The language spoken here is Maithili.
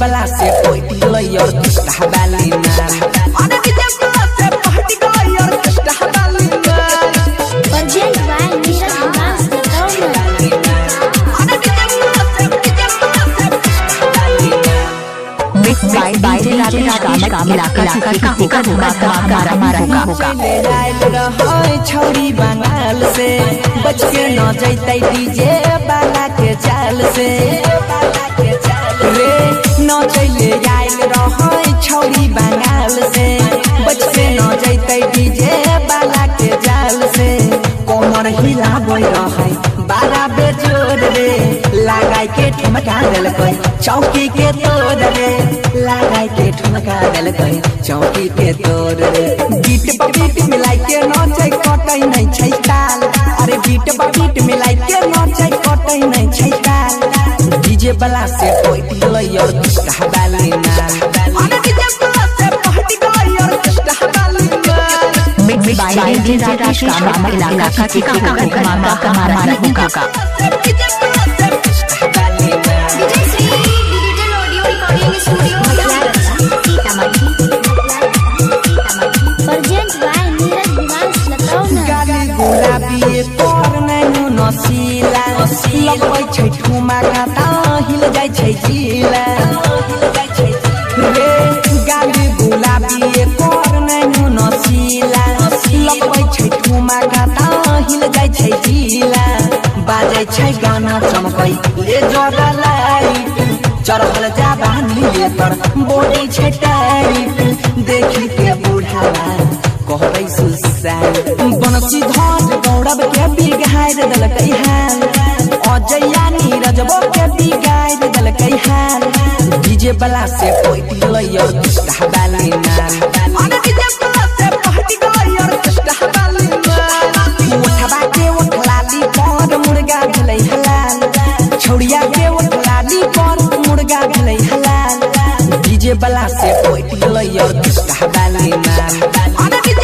वाला से पट गेलै ऑर्केस्ट्रा वाली माल। अरे डीजे वाला से पट गेलै ऑर्केस्ट्रा वाली माल। Present by Neeraj Niwas Latauna. अरे डीजे वाला से, डीजे वाला से ऑर्केस्ट्रा वाली माल। Mix by DJ Rakesh Kamat इलाका का होगा हमारा हमारा होगा। चले आयल रहै छौरी बंगाल से, बच के न जैतै डीजे वाला के चाल से। रे न चले आयल रहै छौरी बंगाल से, बच के न जैतै डीजे वाला के जाल से। कोमर हिलाबै रहै बारा बेजोर रे, लगाई के ठुमका देलकै चौकी के तोड़ रे, लगाई के ठुमका देलकै चौकी के तोड़ रे। बीट पर बीट मिलाई के नाचै कटै नै छै ताल, अरे बीट पर बीट मिलाई के नाचै कटै नै छै ताल। डीजे वाला से पट गेलै ऑर्केस्ट्रा वाली माल। अरे डीजे वाला से पट गेलै ऑर्केस्ट्रा वाली माल। Mix by DJ Rakesh Kamat इलाका का होगा हमारा हमारा होगा। डीजे वाला से ऑर्केस्ट्रा वाली माल। Vijay Shri digital audio recording studio Sitamarhi. Present by Neeraj Niwas Latauna. गाली गुलाबी तोर नैनु नसीला, लगबै छै ठुमा काता हिल जाइ छै जिला। रे गाली गुलाबी तोर नैनु नसीला, लगबै छै ठुमा काता हिल जाइ छै जिला। बाजै छै गाना चमकै ले जोड़ा लाइट, चढ़ल जाबानी एकर बॉडी छै टाइट। देखी के बुढ़ावा कहबै सुसाइड, बनसी धर गौरव के बिगाड़ देलकै हाल, अजया नीरजबो के बिगाड़ देलकै हाल। डीजे वाला से पट गेलै ऑर्केस्ट्रा वाली माल। अरे डीजे वाला से पट गेलै ऑर्केस्ट्रा वाली माल। उठबा के उठलाली पर मुर्गा भेलै हलाल, छौड़िया के उठलाली पर मुर्गा भेलै हलाल। डीजे वाला से पट गेलै ऑर्केस्ट्रा वाली माल। अरे डीजे